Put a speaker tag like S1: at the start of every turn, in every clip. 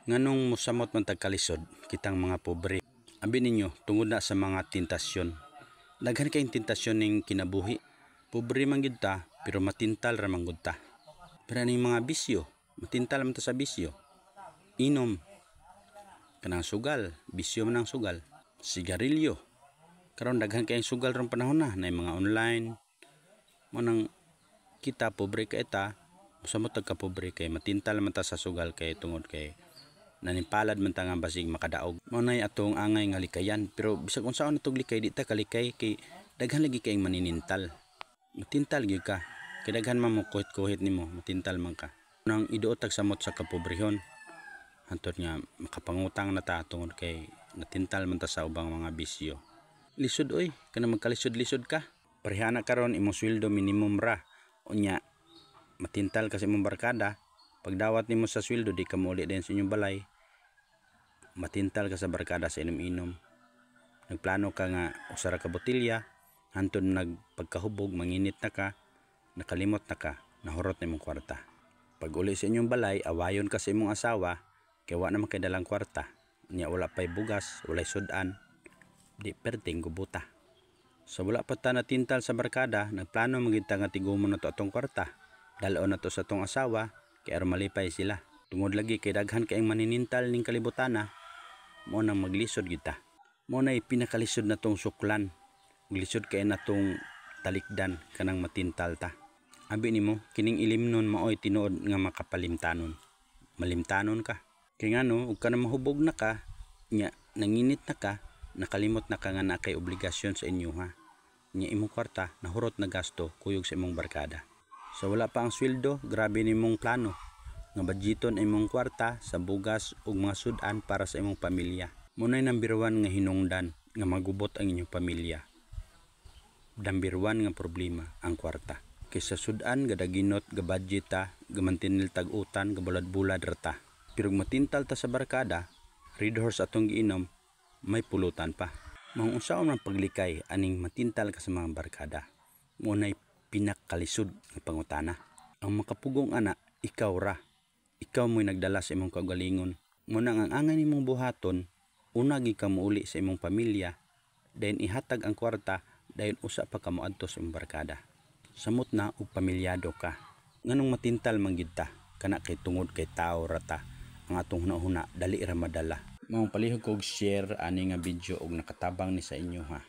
S1: Nganong mosamot man tag kalisod kitang mga pobre? Abi ninyo, tungod na sa mga tentasyon. Daghan kayong tentasyon ning kinabuhi. Pobre man gyud ta, pero matintal ra man gud ta. Pero aning mga bisyo, matintal man ta sa bisyo. Inom, kanang sugal, bisyo man ang sugal. Sigarilyo. Karon daghan kayong sugal rong panahon na, na mga online. Mo nang kita pobre kay ta, mosamot tag kapobre kay matintal man ta sa sugal kay tungod kay nanimpalad man ta nga basig makadaog. Mao nay atong angay nga likayan, pero bisag unsaon natong likay, di ta kalikay kay daghan lagi kayong maninintal. Matintal gyud ka. Kay daghan man mo kuhit-kuhit nimo, matintal man ka. Nang iduot tag samot sa kapobrehon. Hantod nga makapangutang na ta tungod kay natintal man ta sa ubang mga bisyo. Lisod oy, kanang magkalisod-lisod ka. Parehana karon imong sweldo minimum ra. Unya matintal ka sa imong barkada. Pagdawat nimo sa sweldo, di ka mouli din sa inyong balay. Matintal ka sa barkada sa inom-inom. Nagplano ka nga usa ra ka botelya, hantod nagpagkahubog, manginit na ka, nakalimot na ka, nahurot na imong kwarta. Pag uli sa inyong balay, awayon ka sa imong asawa, kay wa naman kay dalang kwarta. Nya wala pay bugas, walay sudan, di perting gubuta. So wala pa ta natintal sa barkada, nagplano man gyud ta nga tigumon na to atong kwarta. Dalon na to sa atong asawa, kay aron malipay sila. Tungod lagi kay daghan kaayong maninintal ning kalibutana, mo nang maglisod gyud ta. Mo nay pinakalisod na tong suklan. Lisod kay na tong talikdan kanang matintal ta. Abi nimo kining ilimnon maoy tinuod nga makapalimtanon. Malimtanon ka. Kay ngano ug kanang mahubog na ka, nya nanginit na ka, nakalimot na ka nga naa kay obligasyon sa inyo ha. Nya imong kwarta nahurot na gasto kuyog sa imong barkada. So wala pa ang sweldo, grabe nimong plano nga budgeton imong kwarta sa bugas ug mga sudan para sa imong pamilya. Mo nay number one nga hinungdan nga magubot ang inyong pamilya. Number one nga problema ang kwarta. Kay sa sudan gadaginot, gabudget ta, gamantinil tag utan, gabulad-bulad ra ta. Pero matintal ta sa barkada, Red Horse atong giinom, may pulutan pa. Maong unsaon man paglikay aning matintal ka sa mga barkada. Mo nay pinakalisod nga pangutana. Ang makapugong ana, ikaw ra. Ikaw mo'y nagdala sa imong kaugalingon. Mo nang ang angay nimong buhaton, una gyud ka mouli sa imong pamilya, dayon ihatag ang kwarta, dayon usa pa ka moadto sa imong barkada. Samot na og pamilyado ka. Nganong matintal man gyud ta, kana kay tungod kay tao ra ta. Ang atong hunahuna dali ra madala. Maong palihog kog share ani nga video og nakatabang ni sa inyo ha.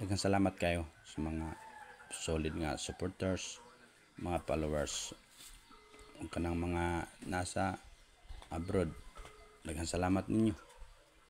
S1: Daghang salamat kayo sa mga solid nga supporters, mga followers, ug kanang mga nasa abroad. Daghang salamat ninyo.